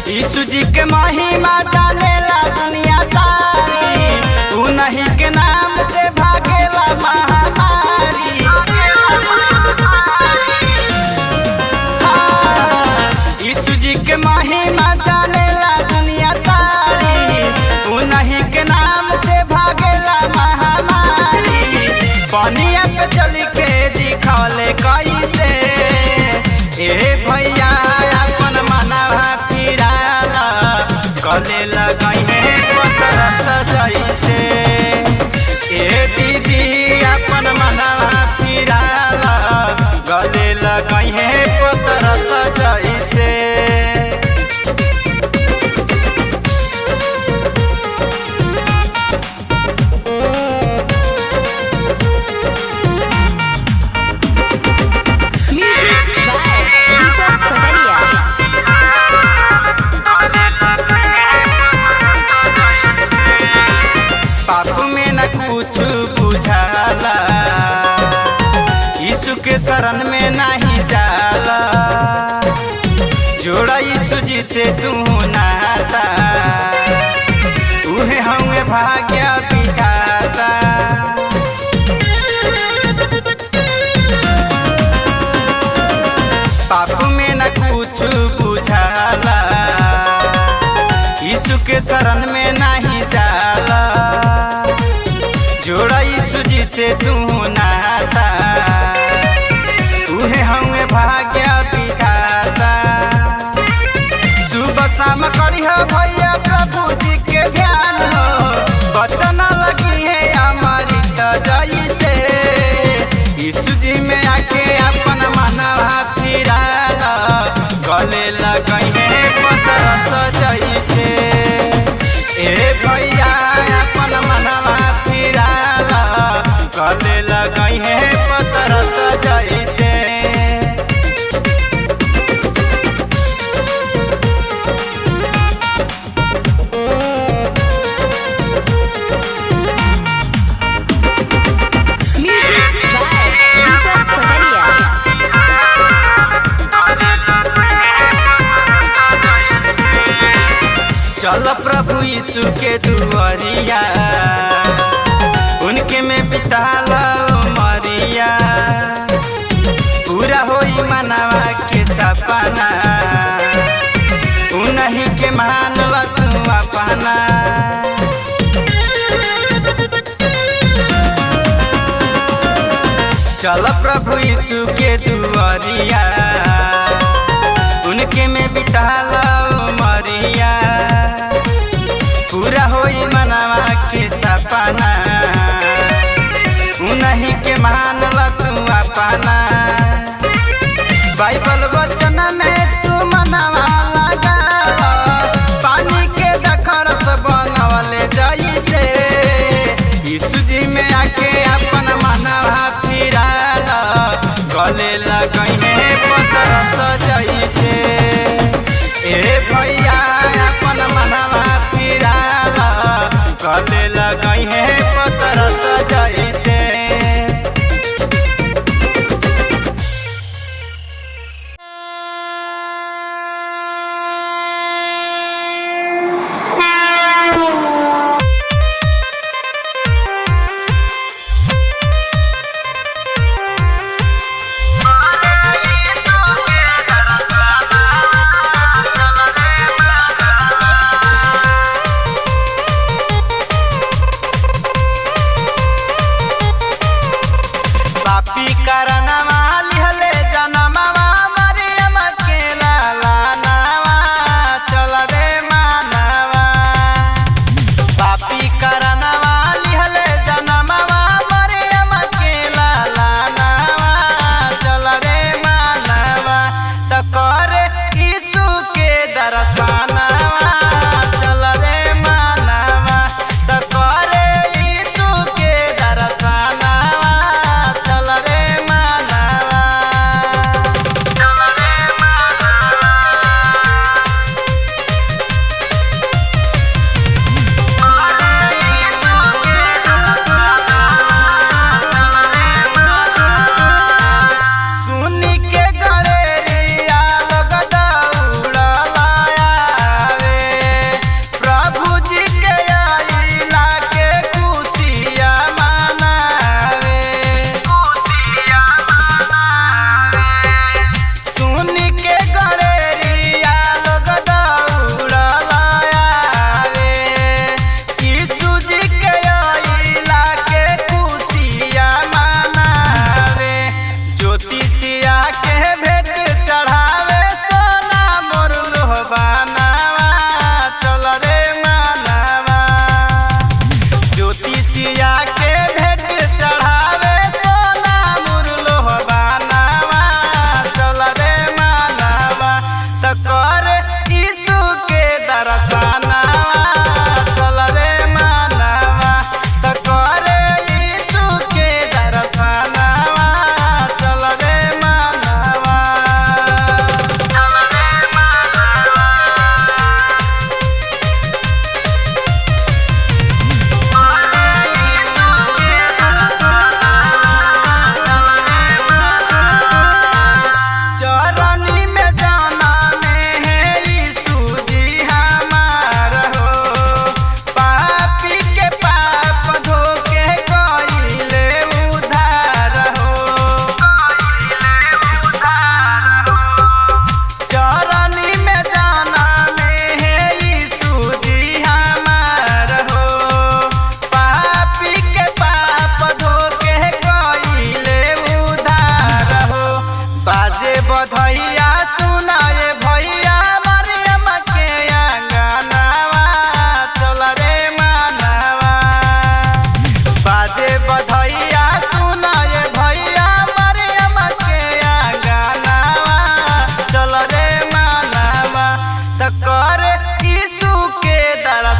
यीशु जी के महिमा जानेला दुनिया सारी, उन्हीं के नाम से भागेला महामारी। हाँ, यीशु जी के महिमा जानेला दुनिया सारी, उन्हीं के नाम से भागेला महामारी। पनिया पे चल के दिखौले कैसे, ए भैया अपन मनवा फिराला, गले लगई है पतरस जैसे। ए दीदी अपन मनवा फिराला, गले लगई है पतरस जैसे। Music by Deepak Pataria. पाप में न कुछ बुझाला, यीशु के शरण में नहीं जाला। जोड़ा यीशु जी से तू नाता, उहे हमें भाग्य बिठाता। पाप में न कुछ बुझाला, यीशु के शरण में नहीं जाला। जोड़ा यीशु जी से तू नाता, उहे हमें भाग्य बिठाता। सुबह शाम करी हो भैया प्रभु जी के ध्यान हो, बचन लगी है हमारी जैसे। यीशु जी में आके अपन मनवा फिराला, गले लगई है पतरस जैसे। ए भैया अपन मनवा फिराला, गले लगई है पतरस जैसे। Music by Deepak Pataria. चल प्रभु यीशु के दुआरिया, उनके में बिताला मरिया। पूरा होई मनवा के सपना, उन्हीं के मानवा तू अपना। चल प्रभु यीशु के दुआरिया, उनके में बिताला मरिया। पूरा होई मनवा के सपना, उन्हीं के मानला तू अपना। बाइबल वचन में तू मनवा लगा, पानी के दखरस बनवले जैसे। यीशु जी में आके अपन मनवा फिराला, गले लगई है पतरस जैसे। ए भैया अपन मनवा फिराला, गले लगई है पतरस जैसे।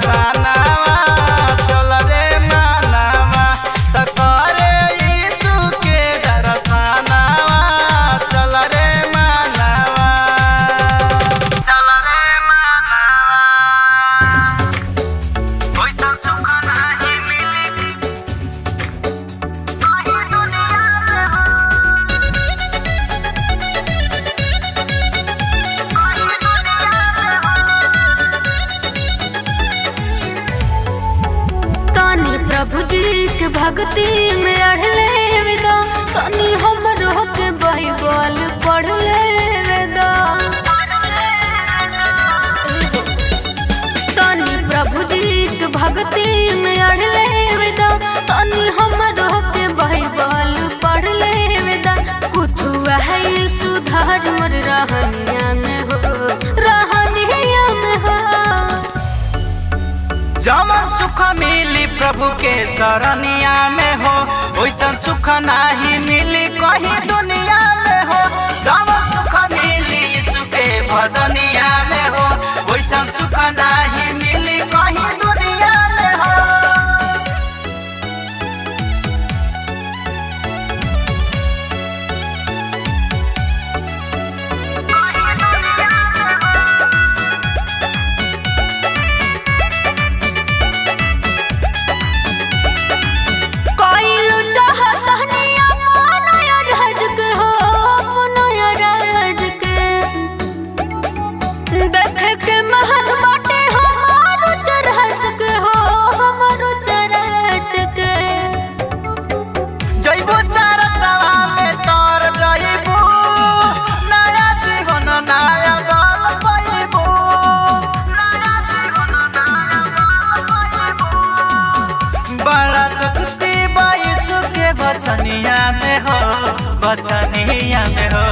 दरसनावा चल रे मानवा, त करे यीशु के दरसनावा चल रे मानवा, चल रे मानवा। ओइसन सुख नाही मिली कहीं दुनिया में हो, कहीं दुनिया में हो। तानी प्रभु जी के भक्ति में अढ़ले विदा, तानी हमरो के बाइबल पढ़ ले विदा। तानी प्रभु जी के भक्ति में अढ़ले विदा, तानी हमरो के बाइबल पढ़ ले विदा। कुछ है सुधार मोर रहनिया में हो, रहनिया में हो। जवन सुख मिली प्रभु के शरणिया में हो, ओइसन सुख नाही मिली कहीं दुनिया में हो। जवन सुख मिली यीशु के भजनिया में हो, ओइसन सुख नाही मिली कहीं दुनिया में हो। कहीं दुनिया में हो। कोइलू चाहत हनिया अपना राज के हो, अपना राज के। देखे के महल बाटे हमारो चरहस के हो, हमारो चरहस के। जइबू चार चवा में तर जइबू, नया जीवन नया बल पाइबू, नया जीवन नया बल पाइबू। बड़ा शक्ति बा यीशु के बचनिया में हो, बचनिया में हो।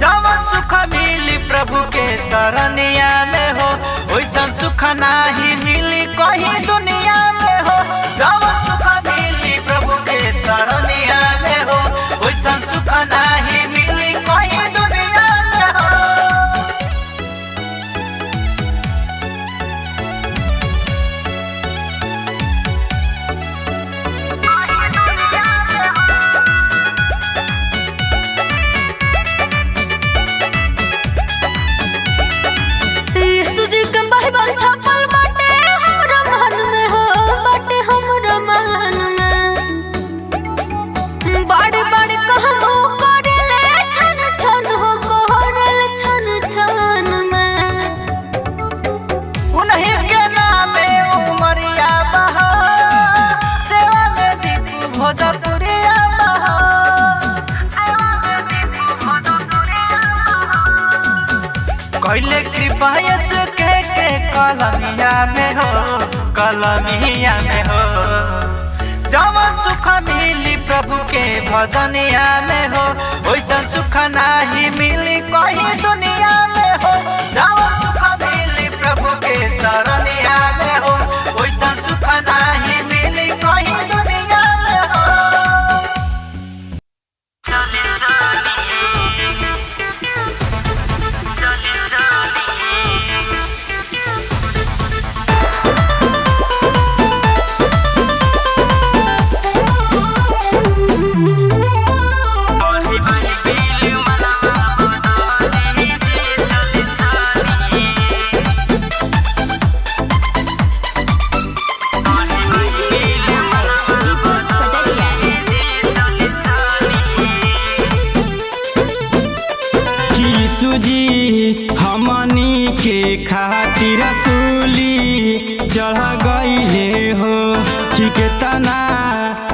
जवन सुख मिली प्रभु के शरणिया में हो, ओइसन सुख नाही मिली कहीं दुनिया में हो। जवन सुख मिली प्रभु के शरणिया में हो, ओइसन सुख नाही मिली कहीं दुनिया में हो। कहीं दुनिया में हो। यीशु जी के बाइबल छपल बाटे हमरा मन में हो, बाटे हमरा मन में। बड़ बड़ कहबो करले छन छन हो, करल छन छन में। उन्हीं के नामे उमरिया बहा, सेवा में दीपू भोजपुरिया बहा, सेवा में दीपू भोजपुरिया बहा। कैले कृपा यीशु के कलमिया में हो, कलमिया में हो। जवन सुख मिली प्रभु के भजनिया में हो, ओइसन सुख नाही मिली कहीं दुनिया में हो। जवन सुख मिली प्रभु के शरणिया में हो, ओइसन सुख नाही मिली कहीं दुनिया में हो। चली चली चली चली। पढ़ी बाइबिल मनवा बदली जी चली चली। Music by Deepak Pataria. जी चली चली। जी हमनी के खातिर सूली चढ़ गईले हो, कि केतना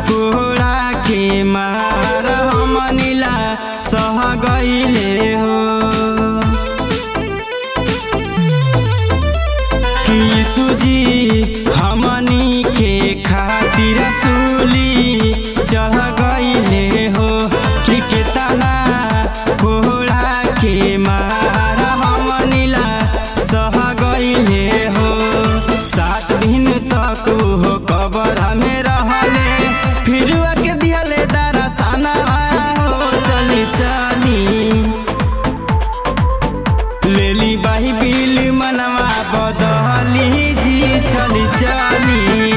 कोहरा के मार हमनी ला सह गईले हो। कि सुजी हमनी के खातिर सूली चढ़ गईले हो, कि केतना कोहरा के मार हमनी ला सह गईले हो। 7 दिन तक हो कबर में रहले, फिर आके दिहले दरसना हो। चली चली लेली बाइबिल मनवा बदली जी रानी।